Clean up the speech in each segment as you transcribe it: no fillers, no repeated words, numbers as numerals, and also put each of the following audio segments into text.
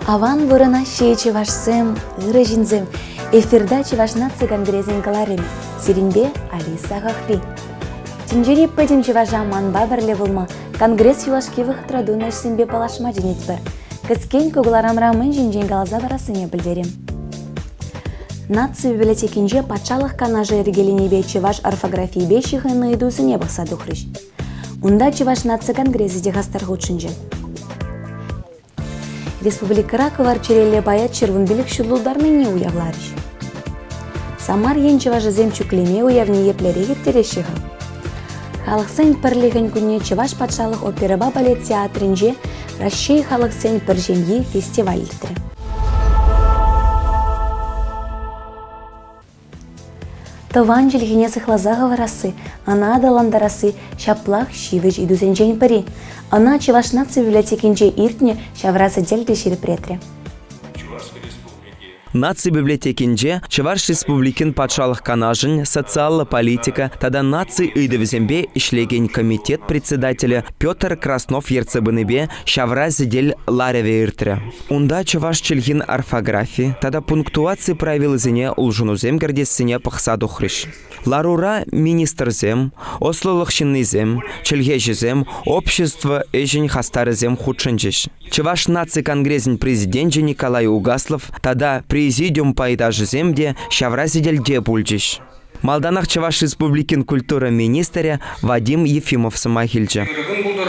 Аван вырӑнаҫҫӗ чӑвашсем, ырӑ ҫынсем. Эфирта Чӑваш наци конгресӗн кӑларӑмӗ. Сирӗнпе Алиса Хахпи. Тӗнчери пӗтӗм чӑваша манпа пӗрле пулма, конгресс юлашки вӑхӑтра тунӑ ӗҫсемпе паллашма чӗнетпӗр. Кӗскен ку кӑларӑмра мӗн ҫинчен каласа парассине пӗлтерем. Наци библиотекинче Патшалӑх Канашӗ йӗркеленипе чӑваш орфографийӗпе ҫыхӑннӑ ыйтусене пӑхса тухрӗҫ. Унта Чӑваш наци конгресӗ те хастар хутшӑнчӗ. Республикӑра кӑвар чӗреллӗ пая 115 ҫул тултарнине уявларӗҫ. Самар ен чӑвашӗсем чӳклеме уявне еплерех ирттереҫҫӗ-ха? Халӑхсен пӗрлӗхӗн кунне Чӑваш патшалӑх оперӑпа балет театрӗнче Раҫҫей халӑхсен пӗр ҫемйи фестиваль иртрӗ. Тӑван чӗлхене сыхласа хӑварасси, ӑна аталантарасси ҫаплах ҫивӗч ыйтусенчен пӗри. Ӑна Чӑваш наци библиотекинче иртнӗ ҫавра сӗтел те ҫирӗплетрӗ. Наци библиотекинче Чӑваш Республикин Патшалӑх Канашӗн социаллӑ политика тата наци ыйтӑвӗсемпе ӗҫлекен комитет председателӗ Петр Краснов ертсе пынипе ҫавра сӗтел ларӑвӗ иртрӗ. Унта чӑваш чӗлхин орфографи тата пунктуаци правилисене улшӑнусем кӗртессине пӑхса тухрӗҫ. Ларура министрсем, ӑслӑлӑх ҫыннисем, чӗлхеҫӗсем, общество ӗҫӗн хастарӗсем хутшӑнчӗҫ. Чӑваш наци конгресӗн президенчӗ Николай Угаслов тата президиум пайташӗсем те ҫавра сӗтелте пулчӗҫ. Малтанах Чӑваш Республикин культура министрӗ Вадим Ефимов сӑмах илчӗ. Ырӑ кун пултӑр.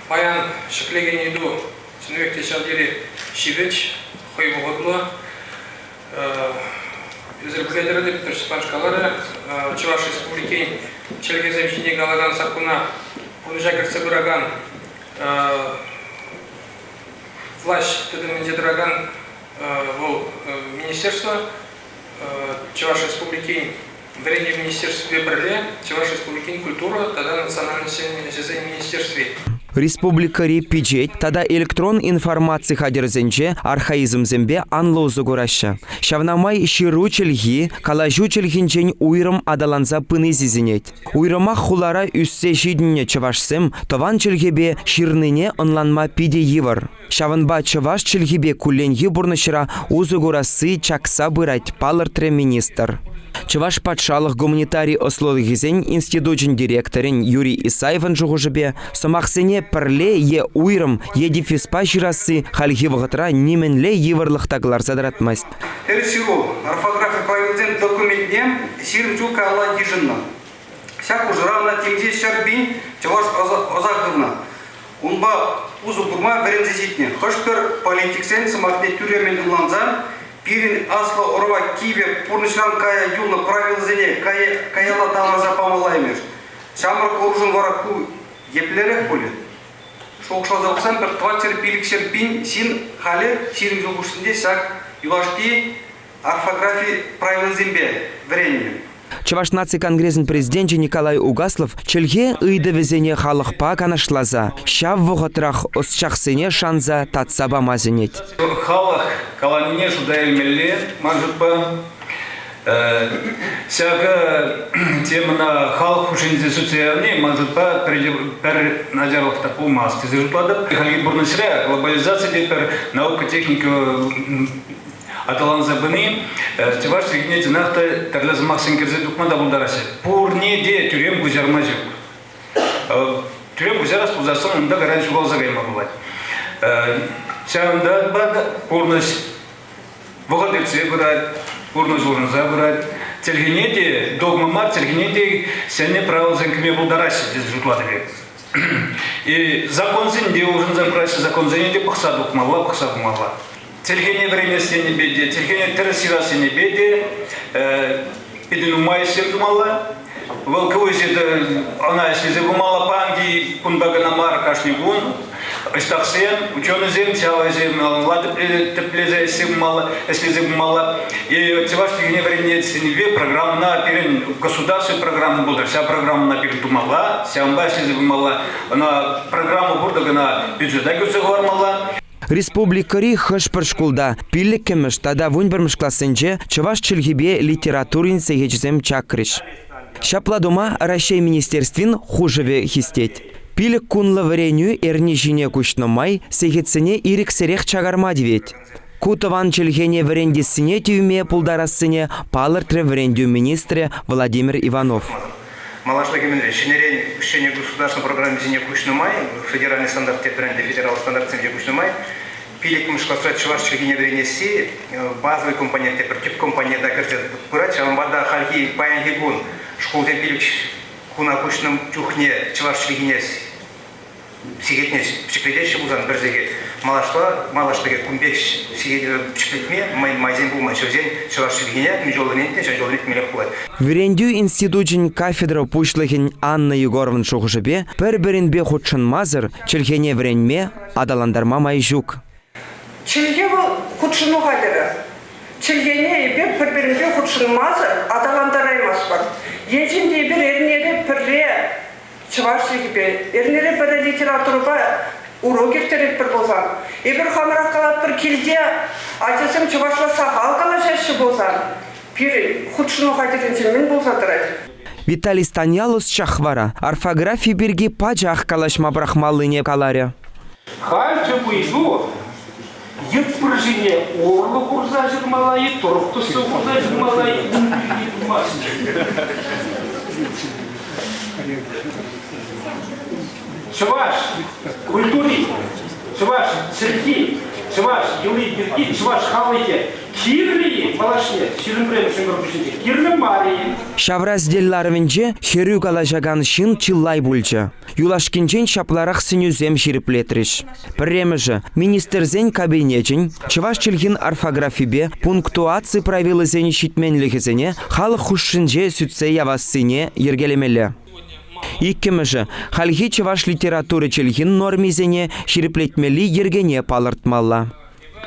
Паян ҫӗклекен ыйту чӑннипех те ҫав тери ҫивӗч, хӑй вӑхӑтлӑ. Эсир пӗлетӗр ӗнтӗ, Петр Степанович каларӗ, Чӑваш Республикин чӗлхесем ҫине калакан саккуна пурнӑҫа кӗртсе пыракан влаҫ тытӑмӗнче тӑракан вӑл министерство Чӑваш Республикин Вӗренӳ министерствипе пӗрле Чӑваш Республикин культура тата национальноҫсен ӗҫӗсен министерстви. Республикӑри пичет тата электрон информаци хатӗрӗсенче архаизмсемпе анлӑ усӑ кураҫҫӗ. Ҫавна май ҫыру чӗлхи калаҫу чӗлхинчен уйрӑм аталанса пыни сисӗнет. Уйрӑмах хулара ӳссе ҫитӗннӗ чӑвашсем тӑван чӗлхепе ҫырнине ӑнланма питӗ йывӑр. Ҫавӑнпа чӑваш чӗлхипе кулленхи пурнӑҫра усӑ курасси чакса пырать, палӑртрӗ министр. Чӑваш патшалӑх гуманитари ӑслӑлӑхӗсен институчӗн директорӗн Юрий Исаевӑн шухӑшӗпе, сӑмахсене пӗрле е уйрӑм, е дефиспа ҫырасси хальхи вӑхӑтра нимӗнле йывӑрлӑх та кӑларса тӑратмасть. Тӗрӗс ҫыру орфографи правилисен документне 20 ҫул каялла йышӑннӑ. Ҫак хушӑра ӑна темиҫе 100 000 чӑваш ӑса хывнӑ. Унпа усӑ курма вӗренсе ҫитнӗ хӑш-пӗр политиксен сӑмахне тӳрремӗн ӑнланса пирӗн аслӑ ӑрӑва кивӗ пурнӑҫран кая юлнӑ правилӑсене каялла тавӑрса памалла имӗш. Ҫамрӑк ӑрушӑн вара ку еплерех пулӗ? Шухӑшласа пӑхсан пӗр 405 пин ҫын халӗ 20 ҫул хушшинче ҫак юлашки орфографи правилисемпе вӗреннӗ. Чӑваш наци конгресӗн президенчӗ Николай Угаслов чӗлхе ыйтӑвӗсене халӑхпа канашласа, ҫав вӑхӑтрах ӑсчахсене шанса татса пама сӗнет. Халӑх каланине шута илмелле ман шутпа. Ҫакӑ темӑна халӑх хушшинче сӳтсе явни ман шутпа пӗр начарлӑх та пулмасть тесе шутлатӑп. Хальхи пурнӑҫра глобализаци те пӗр наука-техника аталанса пыни чӑваш чӗлхине чӑнах та тӗрлӗ сӑмахсем кӗрсе тухма та пултараҫҫӗ. Пурне те тӳрем куҫарма ҫук. Тӳрем куҫарас пулсассӑн унта кайран ҫухалса кайма пулать. Ҫавӑнтанпа пурнӑҫ вӑхӑт иртсе пырать, пурнӑҫ улшӑнса пырать. Чӗлхене те догма мар, чӗлхене те ҫӗнӗ правилӑсем кӗме пултараҫҫӗ тесе шутлатӑп эп. И законсем те улшӑнса пыраҫҫӗ, законсене те пӑхса тухмалла, пӑхса пымалла. Чӗлхене вӗренес енӗпе те, чӗлхене тӗрӗс ҫырас енӗпе те питӗ нумай ӗҫсем тумалла. Вӑл ку ӗҫе ӑна ӗҫлесе пымалла паянхи кунпа кӑна мар, кашни кун. Ӑҫтахсем, ученӑйсем ҫав ӗҫе малалла тӗплесе ӗҫсе пымалла, ӗҫлесе пымалла. И чӑваш чӗлхине вӗренес енӗпе программӑна пирӗн государство программа пултӑр. Ҫав программӑна пирӗн тумалла, ҫавӑнпа ӗҫлесе пымалла. Ӑна программа пур тӑк ӑна бюджета кӳрсе хӑвармалла. Республикӑри хӑш-пӗр шкулта пиллӗккӗмӗш тата вунпӗрмӗш классенче чӑваш чӗлхипе литературин сехечӗсем чакрӗҫ. Ҫапла тума Раҫҫей Министерствин хушӑвӗ хистет. Пилӗк кунлӑ вӗренӳ эрни ҫине куҫнӑ май сехетсене ирӗксӗрех чакарма тивет. Ку тӑван чӗлхене вӗрентессине тивме пултарассине палӑртрӗ вӗрентӳ министрӗ Владимир Иванов. Малашлӑхӗ мӗнре? Ҫӗнӗрен ҫӗнӗ государство программисене куҫнӑ май, федеральный стандарт тепӗр ӗнтӗ федераллӑ стандартсенче куҫнӑ май, пилӗкмӗш класра чӑваш чӗлхине вӗренесси базовый компонент тепӗр тӗп компонента кӗрсе пырать. Ҫавӑнпа та хальхи паянхи кун шкулсем пилӗк куна куҫнӑ чухне чӑваш чӗлхине сехетне ҫӗклетеҫҫӗ пулсан пӗр сехет малашла малашлӑхӗ кун пек ҫӗклетме майсем пулмаҫҫӗ. Вӗсен чӑваш чӗлхине мӗн чул вӗрентнӗ, ҫав чул вӗрентмеллех пулать. Вӗрентӳ институчӗн кафедра пуҫлӑхӗн Анна Егорован шухӑшӗпе пӗр-пӗринпе хутшӑнмасӑр чӗлхене вӗренме, аталантарма май ҫук. Чӗлхе вӑл хутшӑну хатӗрӗ. Чӗлхене эпир пӗр-пӗринпе хутшӑнмасӑр аталантараймастпӑр. Енчен те эпир эрнере пӗрре чӑваш чӗлхипе, эрнере пӗрре литературӑпа урок ирттеретпӗр пулсан, эпир хамӑрах калатпӑр килте ачасем чӑвашла сахал калаҫаҫҫӗ пулсан, пирӗн хутшӑну хатӗрӗнче мӗн пулса тӑрать? Виталий Станьял ӑсчах вара орфографи пирки пачах калаҫма пӑрахмаллине каларӗ. Халь тӗп ыйту йыт пыршине урлӑ хурса ҫырмалла-и, тӑрӑх тӑсса хурса ҫырмалла-и, ун пирки пулмасть. Чӑваш культури, чӑваш чӗлхи, чӑваш йӑли-йӗрки, чӑваш халӑхӗ кирлӗ-и малашне 21-мӗш ӗмӗр пуҫӗнче, кирлӗ мар-и? Ҫавра сӗтел ларӑвӗнче хӗрӳ калаҫакан ҫын чылай пулчӗ. Юлашкинчен ҫапларах сӗнӳсем ҫирӗплетрӗҫ. Пӗрремӗшӗ, Министрсен Кабинечӗн чӑваш чӗлхин орфографипе пунктуаци правилисен ҫитменлӗхӗсене халӑх хушшинче сӳтсе явассине йӗркелемелле. Иккӗмӗшӗ, хальхи чӑваш литература чӗлхин нормисене ҫирӗплетмелли йӗркене палӑртмалла.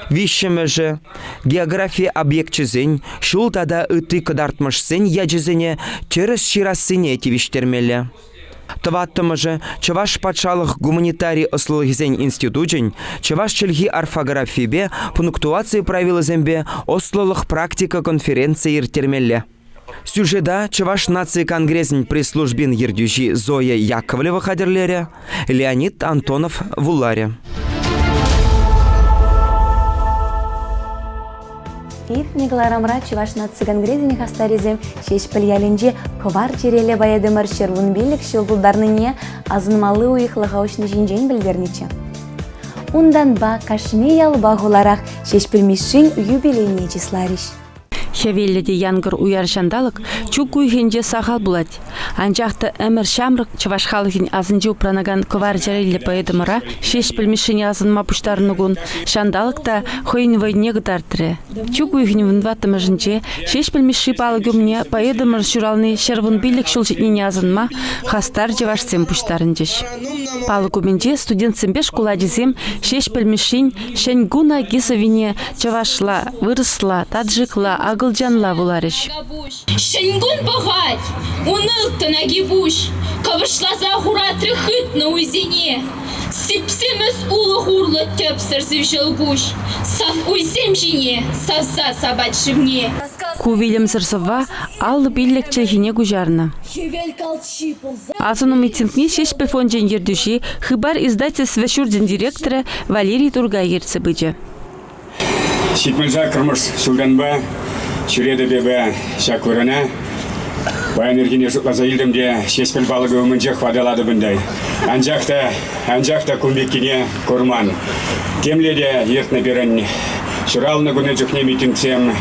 Виҫҫӗмӗшӗ, географи объекчӗсен, ҫул тата ытти кӑтартмӑшсен ячӗсене тӗрӗс ҫырассине тивӗҫтермелле. Тӑваттӑмӗшӗ Чӑваш патшалӑх гуманитари ӑслӑлӑхӗсен институчӗн чӑваш чӗлхи орфографипе пунктуаци правилисемпе ӑслӑлӑх практика конференцийӗ ирттермелле. Сюжета Чӑваш наци конгресӗн пресс-службин ертӳҫи Зоя Яковлева хатӗрлерӗ, Леонид Антонов вуларӗ. Иртнӗ кӑларӑмра Чӑваш наци конгресӗн хастарӗсем Ҫеҫпӗл ялӗнче кӑвар чӗреллӗ поэтӑмӑр 115 ҫул тултарнине асӑнмалли уйӑхлӑха уҫни ҫинчен пӗлтернӗччӗ. Унтанпа кашни ялпа хуларах Ҫеҫпӗл Мишшин юбилейне чысларӗҫ. Хӗвеллӗ те янкӑр уяр ҫанталӑк чӳк уйӑхӗнче сахал пулать. Анчах та ӗмӗр ҫамрӑк чӑваш халӑхӗн асӗнче упранакан кӑвар чӗреллӗ поэтӑмӑра Ҫеҫпӗл Мишшине асӑнма пуҫтарнӑ кун ҫанталӑк та хӑйӗн вӑйне кӑтартрӗ. Чӳк уйӑхӗн вунтӑваттӑмӗшӗнче Ҫеҫпӗл Мишши палӑкӗ умне поэтӑмӑр ҫурални 115 ҫул ҫитнине асӑнма хастар чӑвашсем пуҫтарӑнчӗҫ. Палӑк умӗнче студентсемпе шкул ачисем Ҫеҫпӗл Мишшин Ҫӗн кун аки сӑввине чӑвашла, вырӑсла, таджикла, акӑлчанла вуларӗҫ. Ҫӗн кун пӑхать, ун ылтӑн аки пуҫ, кӑпӑшласа хуратрӗ хытнӑ уйсене. Сип-симӗс улӑх урлӑ тӗпсӗр сив ҫӑлкуҫ, сав уйсем ҫине савса сапать шывне. Ку вилӗмсӗр сӑвва 55 чӗлхине куҫарнӑ. Асӑну митингне Ҫеҫпӗл фончӗн ертӳҫи, Хыпар издательство ҫурчӗн директорӗ Валерий Туркай ертсе пычӗ. 78-мӗш ҫултанпа ҫӳретӗп эпӗ ҫак вырӑна. Паян ирхине шутласа илтӗм те Ҫеҫпӗл палӑкӗ умӗнчех ватӑлатӑп ӗнтӗ. Анчах та, анчах та кун пеккине курман. Темле те иртнӗ пирӗн ҫуралнӑ кунӗ чухне митингсем,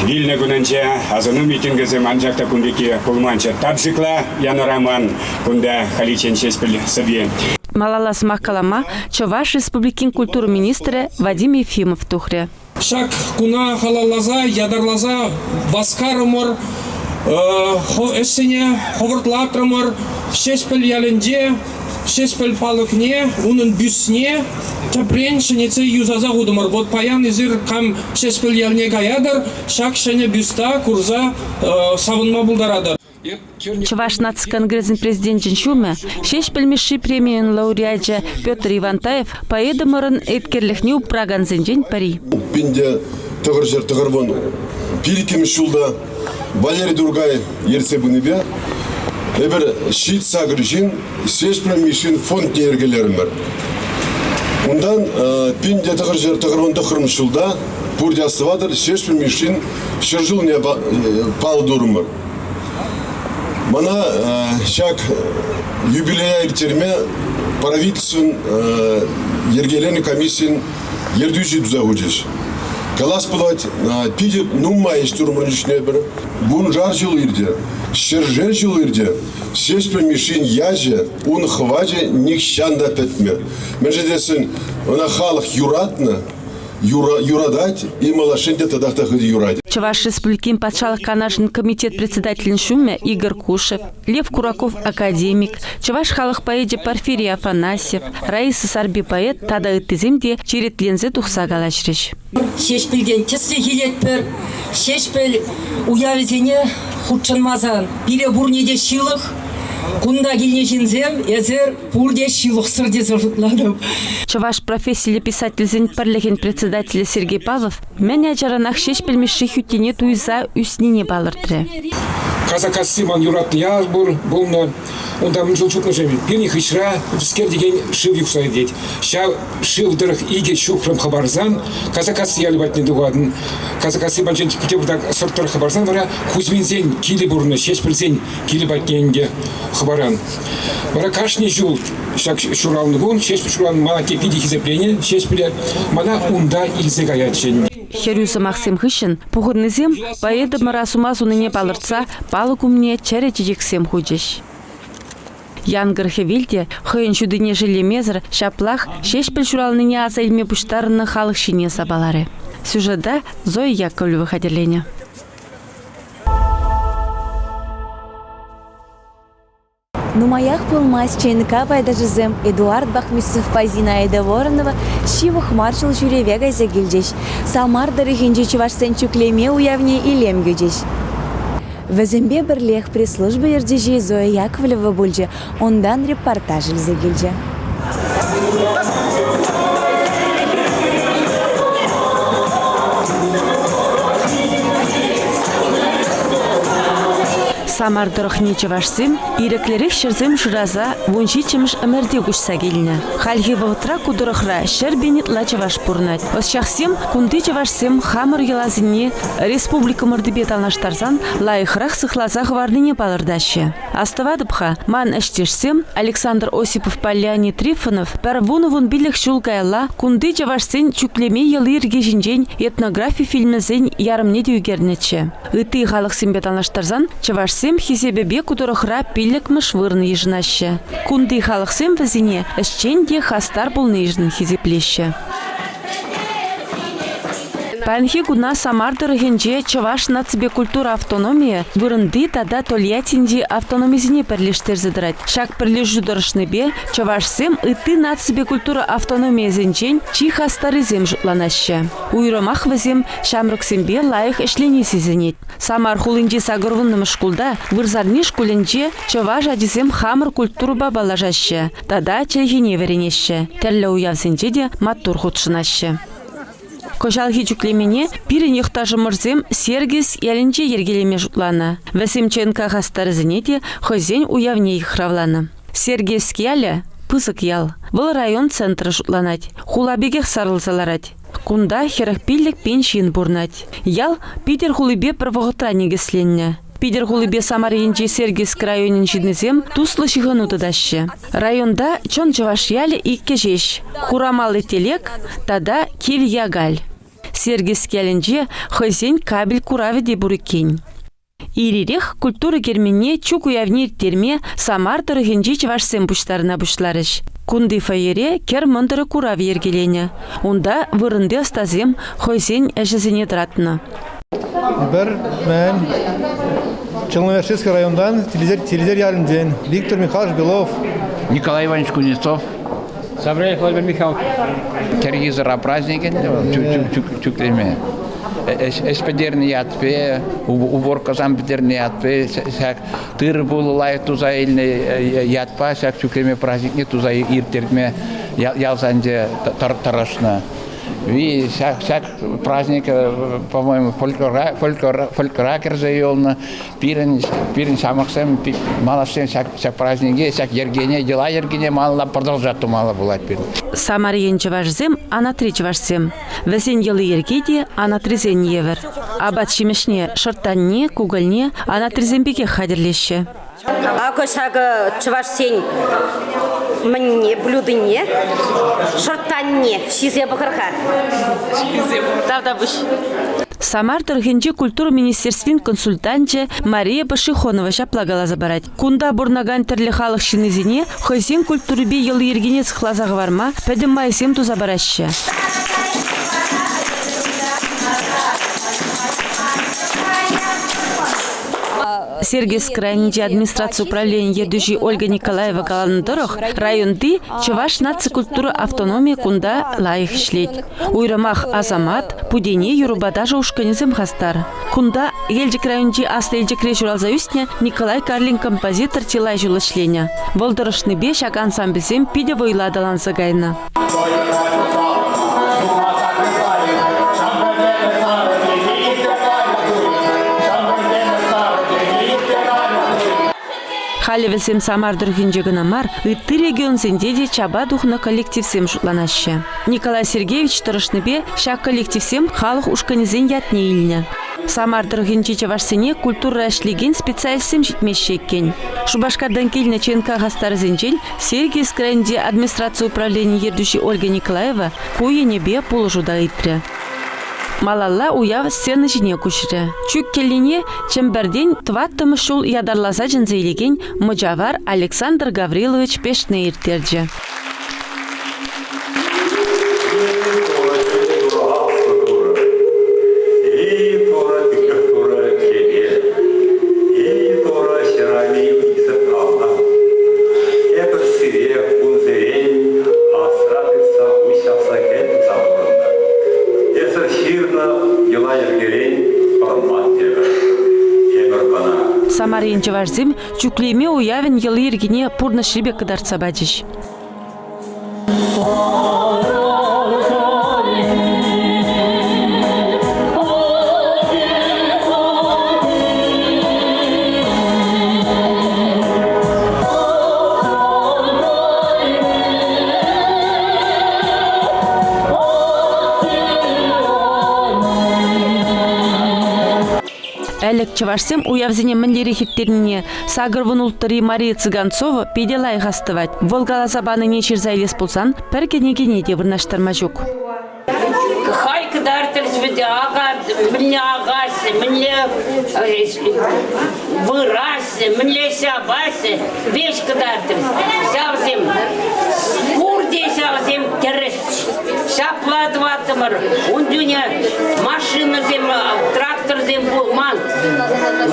вилнӗ кунӗнче асӑну митингӗсем, анчах та кун пекки пулманччӗ. Таджикла янӑраман кунта халиччен Ҫеҫпӗл сӑвви. Малалла сӑмах калама Чӑваш Республикин культура министрӗ Вадим Ефимов тухрӗ. Ҫак куна халалласа ятарласа васкарӑмӑр, ӗҫсене хӑвӑртлатрӑмӑр. Ҫеҫпӗл ялӗнче Ҫеҫпӗл палӑкне, унӑн бюстне тӗпрен ҫӗнетсе юсаса хутӑмӑр. Вот паян эсир кам Ҫеҫпӗл ялне каятӑр, ҫак ҫӗнӗ бюста курса савӑнма пултаратӑр. Чӑваш наци конгресӗн президенчӗн ҫумӗ, Ҫеҫпӗл Мишши премийӗн лауреачӗ Петр Ивантаев поэтӑмӑрӑн еткерлӗхне упракансенчен пӗри. Пинте тӑхӑрҫӗр тӑхӑрвун пилӗккӗмӗш ҫулта Валерий Туркай ертсе пынипе. Эпир ҫич-сакӑр ҫын Ҫеҫпӗл Мишшин фондне йӗркелерӗмӗр. Унтан 1999 ҫулта пурте астӑватӑр, Ҫеҫпӗл Мишшин ҫӗршывне паллӑ турӑмӑр. Мана ҫак юбилея ирттерме правительствӑн йӗркеленӗ комиссин ертӳҫи туса хучӗҫ. Калас пулать, питӗ нумай ӗҫ турӑмӑр чухне пӗр вуншар ҫул иртӗ, ҫӗршер ҫул иртӗ. Ҫеҫпӗл Мишшин ячӗ, ун хӑвачӗ нихҫан та пӗтмӗ. Мӗншӗн тесен ӑна халӑх юратнӑ, юратать и малашне те татах та хытӑ юратӗ. Чӑваш Республикин Патшалӑх Канашӗн комитет председателӗн ҫумӗ Игорь Кушев, Лев Кураков академик, чӑваш халӑх поэчӗ Порфирий Афанасьев, Раиса Сарпи поэт тата ыттисем те черетленсе тухса калаҫрӗҫ. Ҫеҫпӗлтен тӗслӗх илетпӗр. Ҫеҫпӗл уявӗсене хутшӑнмасан пире пурне те ҫылӑх. Кунта килнӗ ҫынсем эсир пурте ҫылӑхсӑр тесе шутлатӑп. Чӑваш профессиллӗ писательсен пӗрлӗхӗн председателӗ Сергей Павлов мӗн ачаранах Ҫеҫпӗл Мишши хӳттине туйса ӳснине палӑртрӗ. Касакасси ман юратнӑ ял пур пулнӑ. Унта мӗн чул чупнӑ-ши? Пирӗн хыҫра Тискер текен шыв юхса иртет. Ҫав шыв тӑрӑх икӗ ҫухрӑм хӑпарсан Касакасси ялӗ патне тухатӑн. Касакасси патӗнчен тепӗр сӑрт тӑрӑх хӑпарсан вара Кузьминсен килӗ пурӑннӑ, Ҫеҫпӗлсен килӗ патне ӗнтӗ хӑпаран. Вара кашни ҫул ҫак ҫуралнӑ кун Ҫеҫпӗл ҫуралнӑ мана те питӗ хисепленӗ Ҫеҫпӗле. Мана унта илсе каятчӗ ӗнтӗ. Хӗрӳ сӑмахсем хыҫҫӑн пухӑннисем поэтӑмӑра сума сунине палӑртса палӑк умне чӗрӗ чечексем хучӗҫ. Янкӑр хӗвел те хӑйӗн ҫутине шеллемесӗр ҫаплах Ҫеҫпӗл ҫуралнине аса илме пуҫтарӑннӑ халӑх ҫине сапаларӗ. Сюжета Зоя Яковлева хатӗрленӗ. Нумаях пулмасть ЧНК пайташӗсем Эдуард Бахмисовпа Зинаида Воронова ҫывӑх мар ҫул ҫӳреве кайса килчӗҫ. Самар тӑрӑхӗнчи чӑвашсен чӳклеме уявне илем кӳчӗҫ. Вӗсемпе пӗрлех пресс-служба ертӳҫи Зоя Яковлева пулчӗ, унтан репортаж илсе килчӗ. Самар тӑрӑхне чӑвашсем ирӗклӗрех ҫӗрсем шыраса 17-мӗш ӗмӗрте куҫса килнӗ. Хальхи вӑхӑтра ку тӑрӑхра 100 000 ытла чӑваш пурӑнать. Ӑсчахсем кунти чӑвашсем хамӑр йӑласене республикӑмӑртипе танлаштарсан лайӑхрах сыхласа хӑварнине палӑртаҫҫӗ. Астӑватӑп-ха, ман ӗҫтешсем Александр Осиповпа Леонид Трифонов пӗр вунӑ-вунпилӗк ҫул каялла кунти чӑвашсен чӳклеме йӑли-йӗрки ҫинчен этнографи фильмӗсен ярӑмне те ӳкернӗччӗ. Ытти халӑхсемпе танлаштарсан чӑвашсем хисепӗпе ку тӑрӑхра пиллӗкмӗш вырӑн йышӑнаҫҫӗ. Кунти халӑхсем вӗсене ӗҫчен те хастар пулнишӗн хисеплеҫҫӗ. Паянхи куна Самар тӑрӑхӗнче Чӑваш наципе культура автономийӗ вырӑнти тата Тольяттинчи автономисене пӗрлештерсе тӑрать. Ҫак пӗрлешӳ тӑрӑшнипе чӑвашсем ытти наципе культура автономийӗсенчен чи хастаррисем шутланаҫҫӗ. Уйрӑмах вӗсем ҫамрӑксемпе лайӑх ӗҫлени сисӗнет. Самар хулинчи сакӑрвуннӑмӗш шкулта вырсарни шкулӗнче чӑваш ачисем хамӑр культурӑпа паллашаҫҫӗ тата чӗлхене вӗренеҫҫӗ, тӗрлӗ уявсенче те маттур хутшӑнаҫҫӗ. Кӑҫалхи чӳклемене пирӗн йӑхташӑмӑрсем Сергис ялӗнче йӗркелеме шутланӑ. Вӗсем ЧНК хастарӗсене те хӑйсен уявне йыхравланӑ. Сергиевск ялӗ – пысӑк ял. Вӑл район центрӗ шутланать. Хула пекех сарӑлса ларать. Кунта 45 пин ҫын пурӑнать. Ял Питӗр хулипе пӗр вӑхӑтра никӗсленнӗ. Питӗр хулипе Самар енчи Сергиевск районӗн ҫыннисем туслӑ ҫыхӑну тытаҫҫӗ. Районта чӑн чӑваш ялӗ иккӗ ҫеҫ – Хурамалли Телек тата Кив Якаль. Сергиевск ялӗнче хӑйсен кабель куравӗ те пур иккен. Ир-ирех культура керменне чӳк уявне ирттерме Самар тӑрӑхӗнчи чӑвашсем пуҫтарӑна пуҫларӗҫ. Кунти фойере кӗр мӑнтӑрӗ курав йӗркеленӗ. Унта вырӑнти ӑстасем хӑйсен ӗҫӗсене тӑратнӑ. Пӗр мӗн Челномершинский районтан Телезер ялӗнчен Виктор Михайлович Белов. Николай Иванович Кузнецов. Савраев Владимир Михайлович. Кӗрхи сӑра праздникӗн чӳклеме. Ӗҫ пӗтернӗ ятпе, уборкӑсам пӗтернӗ ятпе, ҫак тыр-пулӑ лайӑх туса илнӗ ятпа ҫак чӳклеме праздникне туса ирттерме ялсенче тӑрӑшнӑ. Ҫак, ҫак праздник, по-моему, фольклора, фольклора, фольклора кӗрсе юлнӑ. Пирӗн, пирӗн ҫамрӑксем малашне ҫак, ҫак празднике, ҫак йӗркене, йӑла-йӗркене малалла продолжать тумалла пулать пирӗн. Самар ен чӑвашӗсем анатри чӑвашсем. Вӗсен йӑли-йӗрки те анатрисен евӗр. Апат-ҫимӗҫне, шӑрттанне, кукӑльне анатрисем пекех хатӗрлеҫҫӗ. Акӑ ҫакӑ чӑвашсен мӗнне, блюдине, шӑрттанне ҫисе пӑхӑр-ха. Тавтапуҫ. Самар тӑрӑхӗнчи культура министерствин консультанчӗ Мария Пашихонова ҫапла каласа парать. Кунта пурӑнакан тӗрлӗ халӑх ҫыннисене хӑйсен культурипе йӑли-йӗркине сыхласа хӑварма пӗтӗм майсем туса параҫҫӗ. Сергиевск районӗнчи администраци управленийӗн ертӳҫи Ольга Николаева каланӑ тӑрӑх, районти Чӑваш наци культура автономийӗ кунта лайӑх ӗҫлет. Уйрӑмах Асамат, Путене юрӑпа ташӑ ушкӑнӗсем хастар. Кунта Елчӗк районӗнчи Аслӑ Елчӗкре ҫуралса ӳснӗ Николай Карлин композитор чылай ҫул ӗҫленӗ. Вӑл тӑрӑшнипе ҫак ансамбльсем питӗ вӑйлӑ аталанса кайнӑ. Халӗ вӗсем Самар тӑрӑхӗнче кӑна мар, ытти регионсенче те чапа тухнӑ коллективсем шутланаҫҫӗ. Николай Сергеевич тӑрӑшнипе ҫак коллективсем халӑх ушкӑнӗсен ятне илнӗ. Самар тӑрӑхӗнчи чӑвашсене культурӑра ӗҫлекен специалистсем ҫитмеҫҫӗ иккен. Шупашкартан килнӗ ЧНК хастарӗсенчен Сергиевск районӗнчи администраци управленийӗн ертӳҫи Ольга Николаева ку енӗпе пулӑшу та ыйтрӗ. Малалла уяв сцена ҫине куҫрӗ. Чӳк кӗллине Чӗмпӗртен тӑваттӑмӗш ҫул ятарласа чӗнсе илекен мӑчавар Александр Гаврилович Пешне ирттерчӗ. Эпӗ сире кунсерен асра тытса пуҫҫапса кӗтсе пурӑннӑ. Эсӗр ҫырнӑ йӑла-йӗркерен пӑрӑнман тепӗр. Эпӗр ӑна. Самарин чӑвашсем Чӳклеме уявӗн йӑли-йӗркине пурнӑҫри пек кӑтартса пачӗҫ. Ӗлӗк чӑвашсем уявсене мӗнлерех ирттернине 86-ри Мария Цыганцова питӗ лайӑх астӑвать. Вӑл каласа панине ҫырса илес пулсан пӗр кӗнекене те вырнаҫтарма ҫук. Хай кӑтартрӗҫ вӗт ака, мӗнле акаҫҫӗ, мӗнле выраҫҫӗ, мӗнле ҫапаҫҫӗ, веҫ кӑтартрӗҫ. Ҫавсем пурте ҫавсем тӗрӗс. Ҫапла тӑваттӑмӑр. Ун чухне машинӑсем, тракторсем пулман.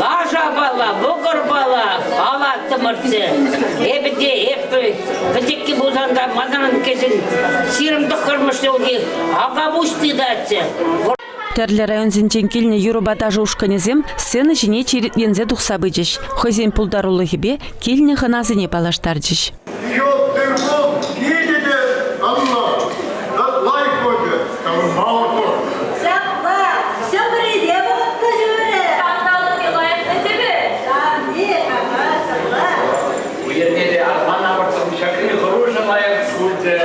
Лашапала, вӑкӑрпала алаттӑмӑрччӗ. Эпӗ те эп пӗчӗкки пулсан та манран кӗҫӗн 29-мӗш ҫулхи акапуҫ тытатчӗ. Тӗрлӗ районсенчен килнӗ юрӑпа ташӑ ушкӑнӗсем сцена ҫине черетленсе тухса пычӗҫ, хӑйсен пултарулӑхӗпе килнӗ хӑнасене паллаштарчӗҫ. Йӑлтӑрпул питӗ те ӑнлӑ, лайӑх пулчӗ, тӑвӑнмалӑх пур. Ҫапла, ҫӗмрите вӑхӑтлӑ ҫӳре. Ҫанталӑкӗ лайӑх тӗпӗ. Ҫавни, ага, ҫапла. Ку эрнере арман авӑртсам ҫакри хӑрушӑ лайӑх пулчӗ.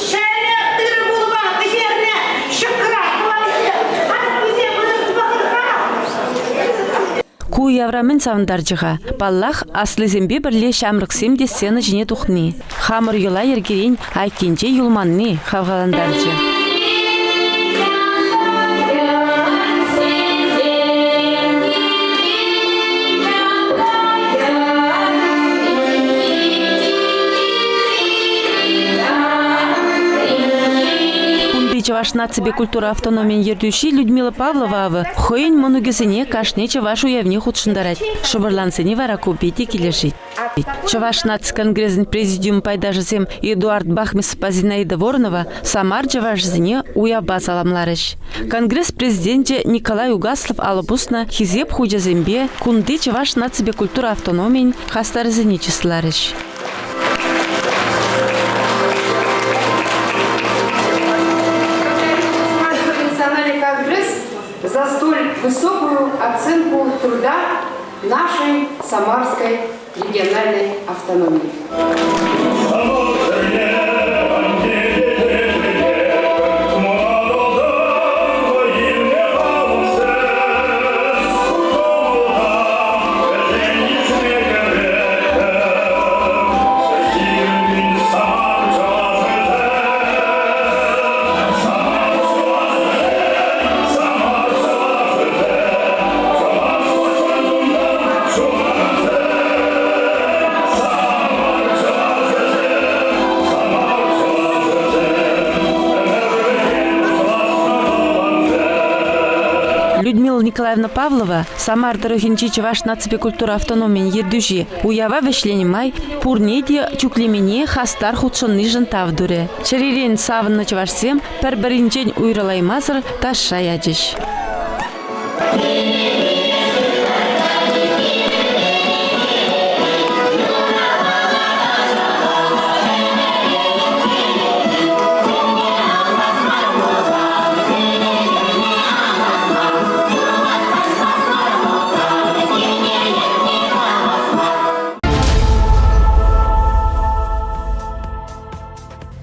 Ҫӗнӗ тыр-пулпа пӗҫернӗ ҫӑкӑра тӑваҫҫӗ. Аслисем ырӑ Ку уявра мӗн савӑнтарчӗ-ха? Паллах, аслисемпе пӗрле ҫамрӑксем те сцена ҫине тухни, хамӑр йӑла-йӗркерен айккинче юлманни хавхалантарчӗ. Кунти Чӑваш наципе культура автономийӗн ертӳҫи Людмила Павлова авӑ хӑйӗн мӑнукӗсене кашни чӑваш уявне хутшӑнтарать. Шӑпӑрлансене вара ку питӗ килӗшет. Чӑваш наци конгресӗн президиум пайташӗсем Эдуард Бахмисовпа Зинаида Воронова Самар чӑвашӗсене уявпа саламларӗҫ. Конгресс президенчӗ Николай Угаслов алӑ пуснӑ Хисеп хучӗсемпе кунти Чӑваш наципе культура автономийӗн хастарӗсене чысларӗҫ. труда нашей Самарской региональной автономии. Людмила Николаевна Павлова, Самар тӑрӑхӗнчи Чӑваш наципе культура автономийӗн ертӳҫи, уява вӗҫленӗ май пурне те чӳклемене хастар хутшӑннишӗн тав турӗ. Чӗререн савӑннӑ чӑвашсем пӗр-пӗринчен уйрӑлаймасӑр ташша ячӗҫ.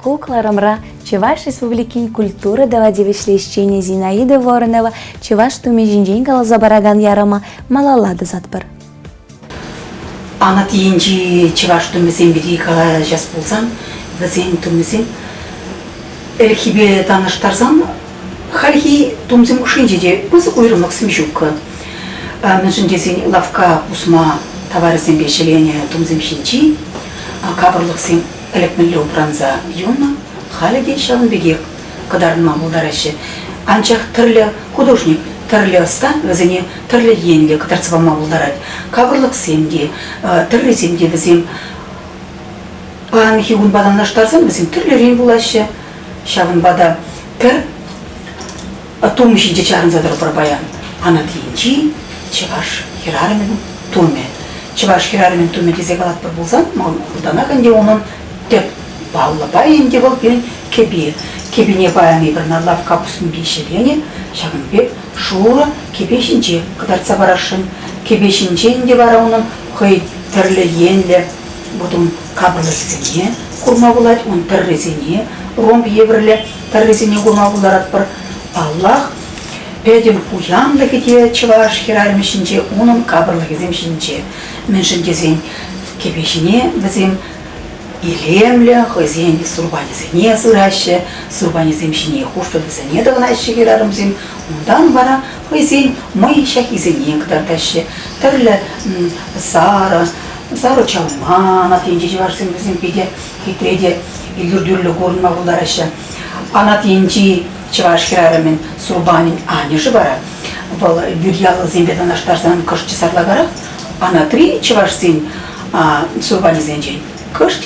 Ку кӑларӑмра Чӑваш Республикин культура тава тивӗҫлӗ ӗҫченӗ Зинаида Воронова чӑваш тумӗ ҫинчен каласа паракан ярӑма малалла тӑсатпӑр. Анат енчи чӑваш тумӗсем пирки калаҫас пулсан, вӗсен тумӗсем ӗлӗкхипе танлаштарсан хальхи тумсем хушшинче те пысӑк уйрӑмлӑхсем ҫуккӑ. Мӗншӗн тесен лавкка пусма таварӗсемпе ҫӗленӗ тумсем ҫинчи капӑрлӑхсем ӗлӗк мӗнле упранса юлнӑ, халӗ те ҫавӑн пекех кӑтартма пултараҫҫӗ. Анчах тӗрлӗ художник, тӗрлӗ ӑста вӗсене тӗрлӗ енлӗ кӑтартса пама пултарать. Капӑрлӑхсем те, тӗррисем те вӗсем паянхи кунпа танлаштарсан вӗсем тӗрлӗрен пулаҫҫӗ. Ҫавӑнпа та пӗр тум ҫинче чарӑнса тӑрӑпӑр паян. Анат енчи чӑваш хӗрарӑмӗн тумӗ. Чӑваш хӗрарӑмӗн тумӗ тесе калатпӑр пулсан, малтанах ӗнтӗ унӑн тӗп паллӑ пайӗ ӗнтӗ вӑл пирӗн кӗпе. Кӗпине паян эпир лавкка пусмипе ҫӗленӗ, ҫакӑн пек шурӑ кӗпе ҫинче кӑтартса парасшӑн. Кӗпе ҫинче ӗнтӗ вара унӑн хӑй тӗрлӗ енлӗ вот ун капӑрлӑхӗсене курма пулать, ун тӗррисене, ромб евӗрлӗ тӗррисене курма пултаратпӑр. Паллах, пӗтӗм пуянлӑхӗ те чӑваш хӗрарӑмӗ ҫинче, унӑн капӑрлӑхӗсем ҫинче. Мӗншӗн тесен кӗпе ҫине вӗсем илемлӗ хӑйсен сурпанӗсене сыраҫҫӗ, сурпанӗсем ҫине хушпӑвӗсене тӑхӑнаҫҫӗ хӗрарӑмсем, унтан вара хӑйсен мӑй ҫаккисене кӑтартаҫҫӗ. Тӗрлӗ сарӑ, сарӑ чалма, анат енчи чӑвашсем вӗсем питӗ хитре те илӗртӳллӗ курӑнма пултараҫҫӗ. Анат енчи чӑваш хӗрарӑмӗн сурпанӗн анӗшӗ вара вӑл вирьяллӑсемпе танлаштарсан кӑшт сарлакарах, анатри чӑвашсен сурпанӗсенчен кӑшт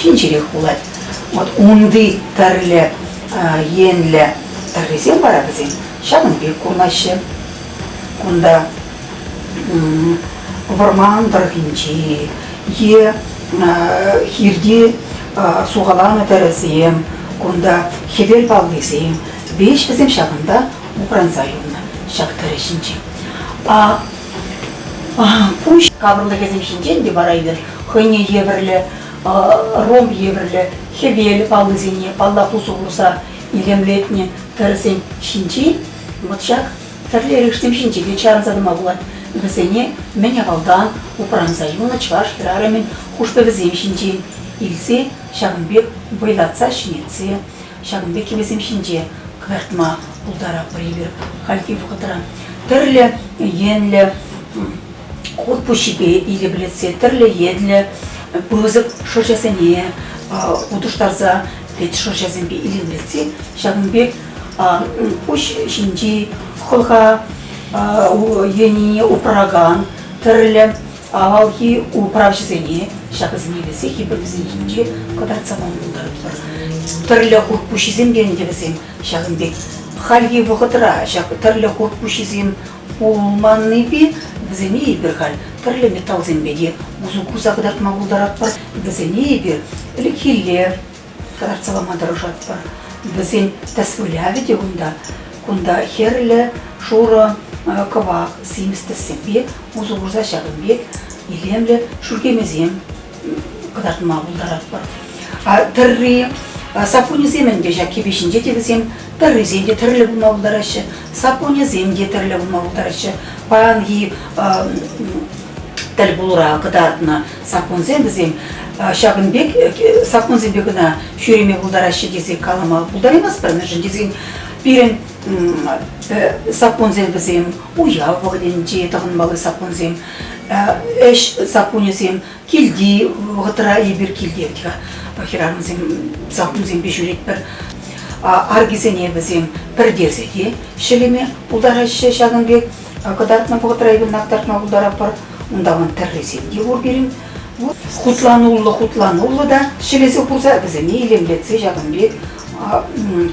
ҫинҫерех пулать. Вот унти тӗрлӗ енлӗ тӗррисем вара вӗсем ҫакӑн пек курӑнаҫҫӗ. Кунта вӑрман тӑрӑхӗнчи е хирти сухаланӑ тӗрӗсем, кунта хӗвел паллисем, веҫ вӗсем ҫакӑнта упранса юлнӑ ҫак тӗрӗ ҫинче. А пуҫ капӑрлӑхӗсем ҫинчен те вара эпир хӑйне евӗрлӗ ромб евӗрлӗ хӗвел паллисене паллах усӑ курса илемлетнӗ тӗрӗсем ҫинчен вот ҫак тӗрлӗ эрешсем ҫинче те чарӑнса тӑма пулать. Вӗсене мӗн авалтан упранса юлнӑ чӑваш хӗрарӑмӗн хушпӑвӗсем ҫинчен илсе ҫакӑн пек вӑйлатса ҫӗнетсе ҫакӑн пек кӗвӗсем ҫинче кӑтартма пултаратпӑр эпир хальхи вӑхӑтра. Тӗрлӗ енлӗ хут пуҫҫипе илемлетсе тӗрлӗ енлӗ пысӑк шӑрҫасене хутӑштарса вӗт шӑрҫасемпе илемлетсе ҫакӑн пек пуҫ ҫинчи хӑлха енине упракан тӗрлӗ авалхи управҫӑсене ҫакӑсене вӗсех эпир вӗсен ҫинче кӑтартса пама пултаратпӑр. Тӗрлӗ хут пуҫҫисем те ӗнтӗ вӗсем ҫакӑн пек. Хальхи вӑхӑтра ҫак тӗрлӗ хут пуҫҫисем пулманнипе вӗсене эпир халь тӗрлӗ металлсемпе те усӑ курса кӑтартма пултаратпӑр. Вӗсене эпир ӗлӗкхилле кӑтартса пама тӑрӑшатпӑр. Вӗсен тӗс вылявӗ те кунта. Кунта хӗрлӗ, шурӑ. кӑвак, симӗс тӗссемпе усӑ курса ҫакӑн пек илемлӗ шӳркемесем кӑтартма пултаратпӑр. Тӗрри, саппунӗсем ӗнтӗ ҫак кӗпе ҫинче те вӗсем тӗррисем те тӗрлӗ пулма пултараҫҫӗ, саппунӗсем те тӗрлӗ пулма пултараҫҫӗ. Паянхи тӗлпулура кӑтартнӑ саккунсем вӗсем ҫакӑн пек саккунсемпе кӑна ҫӳреме пултараҫҫӗ тесе калама пултараймастпӑр, мӗншӗн тесен пирӗн саккунсем вӗсем уяв вӑхӑтӗнче тӑхӑнмалли саккунсем, ӗҫ саккунӗсем килти вӑхӑтра эпир килте хӗрарӑмсем саккунсемпе ҫӳретпӗр. Аркисене вӗсем пӗртерсе те ҫӗлеме пултараҫҫӗ ҫакӑн пек кӑтартнӑ вӑхӑтра эпир кӑтартма пултаратпӑр. Унта вӑн тӗррисем те пур пирӗн. Хутлануллӑ, хутлануллӑ та ҫӗлесе хурса вӗсене илемлетсе ҫакӑн пек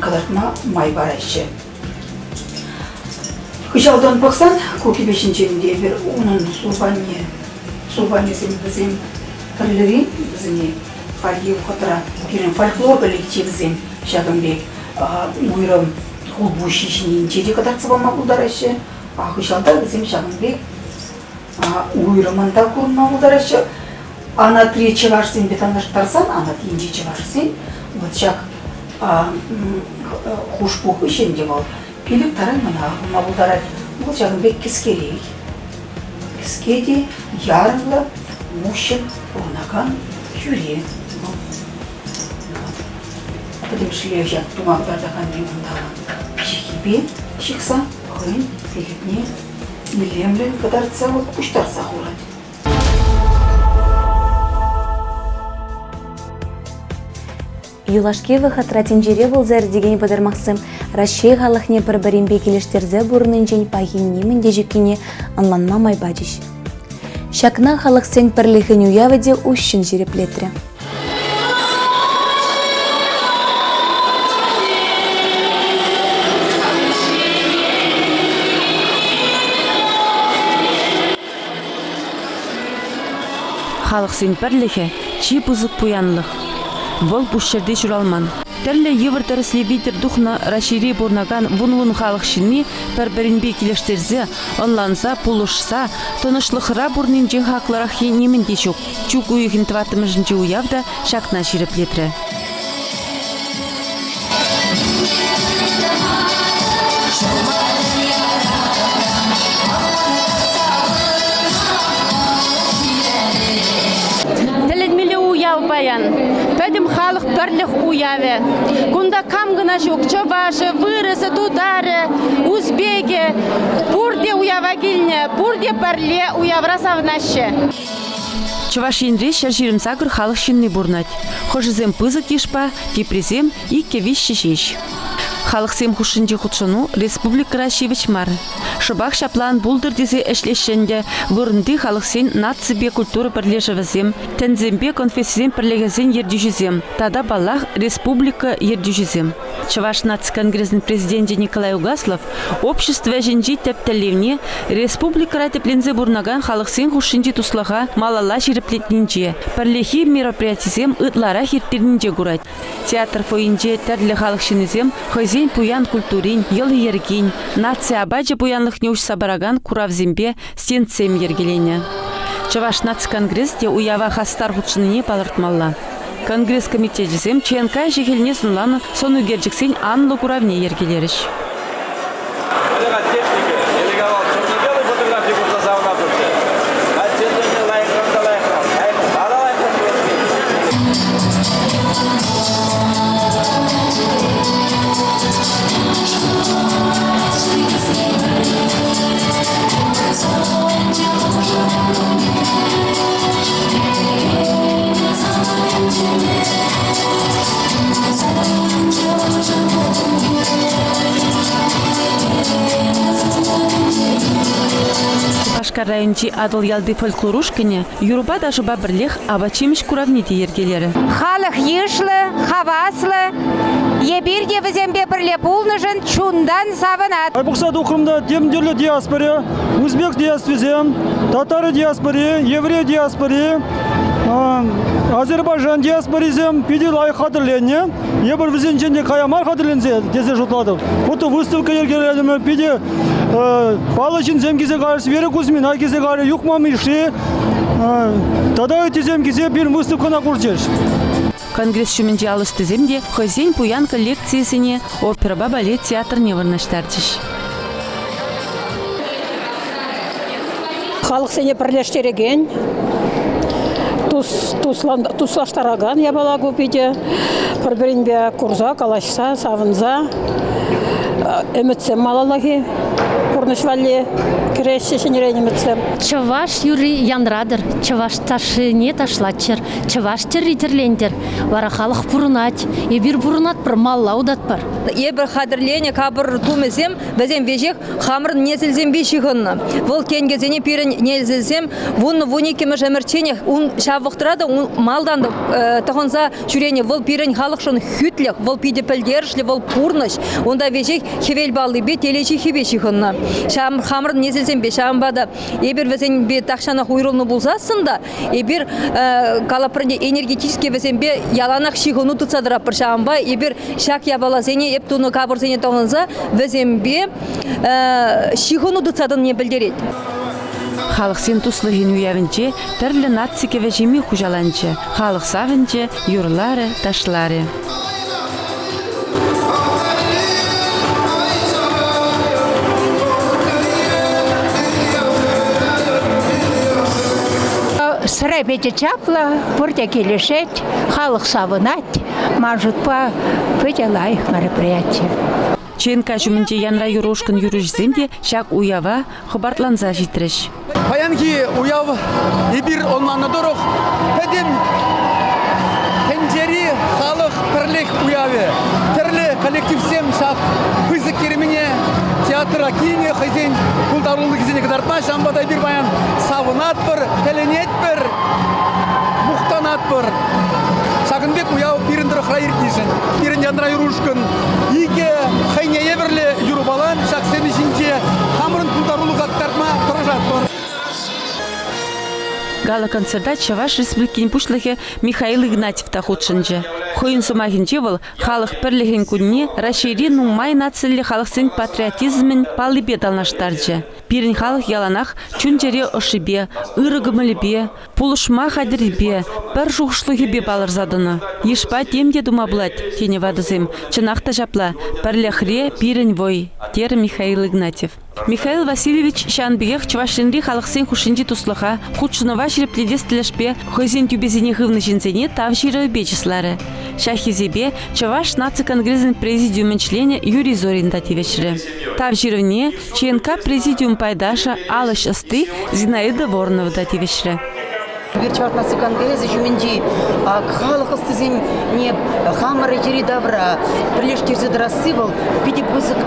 кӑтартма май параҫҫӗ. Хыҫалтан пӑхсан ку кӗпе ҫинчен те эпир унӑн сурпанне, сурпанӗсем вӗсем тӗрлӗрен вӗсене хальхи вӑхӑтра пирӗн фольклор коллективӗсем ҫакӑн пек уйрӑм хулпуҫҫи ҫинче те кӑтартса пама пултараҫҫӗ. А хыҫалта вӗсем ҫакӑн пек уйрӑмӑн та курӑнма пултараҫҫӗ. Анатри чӑвашсемпе танлаштарсан, анат енчи чӑвашсен вот ҫак хушпу хыҫ ӗнтӗ вӑл пилӗк таран кӑна пулма пултарать. Вӑл ҫакӑн пек кӗскерех. Кӗске те ярӑмлӑ, уҫҫӑн пурӑнакан хӳре вӑл. Пӗтӗмӗшле ҫак тума кӑтартаканни унта пиҫиххипе ҫыхса хӑйӗн сехетне илемлӗн кӑтартса вӑл пуҫтарса хурать. Юлашки вӑхӑтра тӗнчере пулса иртекен пӑтӑрмахсем Раҫҫей халӑхне пӗр-пӗринпе килӗштерсе пурӑннинчен пахи нимӗн те ҫуккине ӑнланма май пачӗҫ. Ҫакна халӑхсен пӗрлӗхӗн уявӗ те уҫҫӑн ҫирӗплетрӗ. Халӑхсен пӗрлӗхӗ чи пысӑк пуянлӑх. Вӑл пуш ҫӗрте ҫуралман. Тӗрлӗ йывӑр тӗрӗслев витӗр тухнӑ Раҫҫейре пурӑнакан вун-вун халӑх ҫынни пӗр-пӗринпе килӗштерсе, ӑнланса, пулӑшса, тӑнӑҫлӑхра пурӑннинчен хаклӑраххи нимӗн те ҫук. Чӳк уйӑхӗн тӑваттӑмӗшӗнчи уяв та ҫакна ҫирӗплетрӗ. Тӗлӗнмелле уяв паян. Пӗтӗм халӑх пӗрлӗх уявӗ. Кунта кам кӑна ҫук, чӑвашӗ, вырӑсӗ, тутарӗ, узбекӗ. Пурте уява килнӗ, пурте пӗрле уявра савӑнаҫҫӗ. Чӑваш Енре 128 халӑх ҫынни пурӑнать. Хӑшӗсем пысӑк йышпа, теприсем иккӗ-виҫҫӗ ҫеҫ. Халӑхсем хушшинчи хутшӑну республикӑра ҫивӗч мар. Шӑпах ҫапла ан пултӑр тесе ӗҫлеҫҫӗ ӗнтӗ вырӑнти халӑхсен наципе культура пӗрлешӗвӗсем, тӗнсемпе конфессисен пӗрлӗхӗсен ертӳҫисем тата, паллах, республика ертӳҫисем. Чӑваш наци конгресӗн президенчӗ Николай Угаслов общество ӗҫӗнчи тӗп тӗллевне республикӑра тӗпленсе пурӑнакан халӑхсен хушшинчи туслӑха малалла ҫирӗплетнинче, пӗрлехи мероприятисем ытларах ирттернинче курать. Театр фойинче тӗрлӗ халӑх ҫыннисем хӑйсен пуян культурин, йӑли-йӗркин, наци апачӗ пуянлӑхне уҫса паракан куравсемпе стендсем йӗркеленӗ. Чӑваш наци конгресӗ те уява хастар хутшӑннине палӑртмалла. Конгресс комитечӗсем ЧНК ӗҫӗ-хӗлне сӑнланӑ сӑн ӳкерчӗксен анлӑ куравне йӗркелерӗҫ. Техника, ӗлӗк-авал черно-белый фотографи курса савӑнатӑнччӗ. Халь цветные лайӑхран та лайӑхрах, лайӑхран та лайӑхрах Шупашкар районӗнчи Атӑлъялти фольклор ушкӑнӗ юрӑпа ташӑпа пӗрлех апат-ҫимӗҫ куравне те йӗркелерӗ. Халӑх йышлӑ, хаваслӑ. Эпир те вӗсемпе пӗрле пулнӑшӑн чунтан савӑнатпӑр. Пӑхса тухрӑм та тем тӗрлӗ диаспора, узбек диаспорисем, татар диаспори, еврей диаспори. Азербайджан диаспорисем питӗ лайӑх хатӗрленнӗ. Эпир вӗсенчен те кая мар хатӗрленсе тесе шутлатӑп. Фотовыставка йӗркелерӗмӗр, питӗ паллӑ ҫынсем килсе кайрӗҫ. Вера Кузьмина килсе кайрӗ, Юхма Мишши тата ыттисем килсе пирӗн выставкӑна курчӗҫ. Конгресс ҫумӗнчи ал ӑстисем те хӑйсен пуян коллекцийӗсене оперӑпа балет театрне вырнаҫтарчӗҫ. Халӑхсене пӗрлештерекен, туслаштаракан япала ку питӗ. Пӗр-пӗринпе курса, калаҫса, савӑнса ӗмӗтсем малаллахи пурнӑҫ валли кӗреҫҫӗ ҫӗнӗрен ӗмӗтсем. Чӑваш юрри янратӑр, чӑваш ташшине ташлаччӑр, чӑваш тӗрри тӗрлентӗр. Вара халӑх пурӑнать, эпир пурӑнатпӑр, малла утатпӑр. Эпир хатӗрленӗ капӑр тумӗсем вӗсем веҫех хамӑрӑн несӗлсемпе ҫыхӑннӑ. Вӑл тенкӗсене пирӗн несӗлсем вуннӑ-вуниккӗмӗш ӗмӗрчченех ун ҫав вӑхӑтра та малтан та тӑхӑнса ҫӳренӗ. Вӑл пирӗн халӑхшӑн хӳтлӗх, вӑл питӗ пӗлтерӗшлӗ, вӑл пурнӑҫ. Унта веҫех хӗвел паллипе, телей ҫыххипе ҫыхӑннӑ. Ҫав хамӑрӑн несӗлсемпе ҫавӑнпа та эпир вӗсемпе тахҫанах уйрӑлнӑ пулсассӑн та эпир калӑпӑр ӗнтӗ энергетически вӗсемпе яланах ҫыхӑну тытса тӑратпӑр. Ҫавӑнпа эпир ҫак япаласене эп тунӑ капӑрсене тӑхӑнса вӗсемпе ҫыхӑну тытса тӑнине пӗлтерет. Халӑхсен туслӑхӗн уявӗнче тӗрлӗ наци кӗвӗ-ҫемми хуҫаланчӗ, халӑх савӑнчӗ, юрларӗ, ташларӗ. Сӑра питӗ чаплӑ, пурте килӗшет, халӑх савӑнать. Ман шутпа, питӗ лайӑх мероприяти. ЧНК ҫумӗнчи Янра юрӑ ушкӑн юрӑҫисем те ҫак уява хӑпартланса ҫитрӗҫ. Паянхи уяв эпир ӑнланнӑ тӑрӑх пӗтӗм тӗнчери халӑх пӗрлех уявӗ. Тӗрлӗ коллективсем ҫак пысӑк кермене театра килнӗ хӑйсен пултарулӑхӗсене кӑтартма. Ҫавӑнпа та эпир паян савӑнатпӑр, тӗлӗнетпӗр, мухтанатпӑр. Ҫакӑн пек уяв пирӗн тӑрӑхра иртнишӗн. Пирӗн Янра юрӑ ушкӑн икӗ хӑйне евӗрлӗ юрӑпалан ҫак сцена ҫинче хамӑрӑн пултарулӑха кӑтартма тӑрӑшатпӑр. Гала-концерта Чӑваш Республикин Пуҫлӑхӗ Михаил Игнатьев та хутшӑнчӗ. Хӑйӗн сӑмахӗнче вӑл Халӑх пӗрлӗхӗн кунне Раҫҫейри нумай нациллӗ халӑхсен патриотизмӗн паллипе танлаштарчӗ. Пирӗн халӑх яланах чун-чӗре ӑшшипе, ырӑ кӑмӑлӗпе, пулӑшма хатӗррипе, пӗр шухӑшлӑхӗпе палӑрса тӑнӑ. Йышпа тем те тума пулать, тенӗ ватӑсем. Чӑнах та ҫапла, пӗрлӗхре пирӗн вӑй, терӗ Михаил Игнатьев. Михаил Васильевич ҫавӑн пекех Чӑваш Енри халӑхсен хушшинчи туслӑха, хутшӑнӑва ҫирӗплетес тӗлӗшпе хӑйсен тӳписене хывнӑ ҫынсене тав ҫырӑвӗпе чысларӗ. Ҫак хисепе Чӑваш наци конгресӗн президиумӗн членӗ Юрий Зорин та тивӗҫрӗ. Тав ҫырӑвне ЧНК президиум пайташӗ, ал ӗҫ ӑсти Зинаида Воронова та тивӗҫрӗ. Эпир Чӑваш наци конгресӗ ҫумӗнчи халӑх ӑстисене хамӑр йӗри-тавра пӗрлештерсе тӑрасси вӑл питӗ пысӑк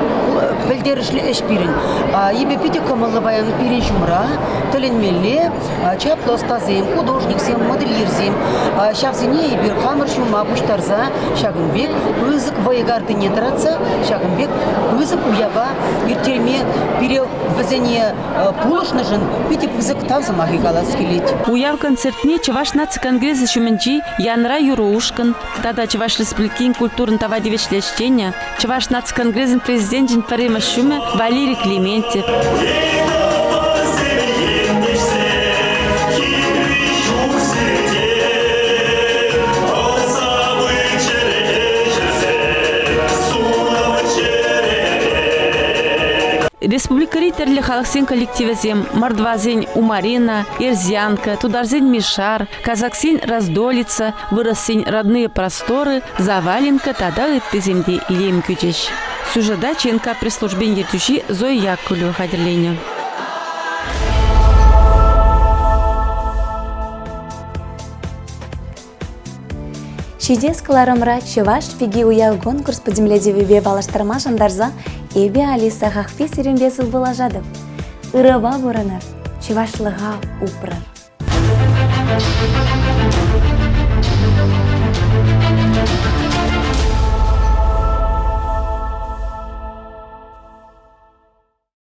пӗлтерӗшлӗ ӗҫ пирӗн. Эпӗ питӗ кӑмӑллӑ паян пирӗн ҫумра тӗлӗнмелле чаплӑ ӑстасем, художниксем, модельерсем. Ҫавсене эпир хамӑр ҫума пуҫтарса ҫакӑн пек пысӑк вӑй картине тӑратса ҫакӑн пек пысӑк уява ирттерме пире вӗсене пулӑшнӑшӑн питӗ пысӑк тав сӑмахӗ калас килет. Уяв концертне Чӑваш наци конгресӗ ҫумӗнчи Янра юрӑ ушкӑн тата Чӑваш Республикин культурӑн тава тивӗҫлӗ ӗҫченӗ, Чӑваш наци конгресӗн президенчӗн пӗрремӗш ҫумӗ Валерий Клементьев, Республикӑри тӗрлӗ халӑхсен коллективӗсем мордвасен Умарина, Эрзянка, тутарсен Мишар, казаксен Раздолица, вырӑссен Родные просторы, Заваленка тата ыттисем те илем кӳчӗҫ. Сюжета ЧНК пресс-службин ертӳҫи Зоя Яковлева хатӗрленӗ. Ҫитес кӑларӑмра Чӑваш пики уяв конкурс пӗтӗмлетӗвӗпе паллаштарма шантарса эпӗ Алиса Хахпи сирӗнпе сывпуллашатӑп. Ырӑпа пурӑнӑр, чӑвашлӑха упрӑр.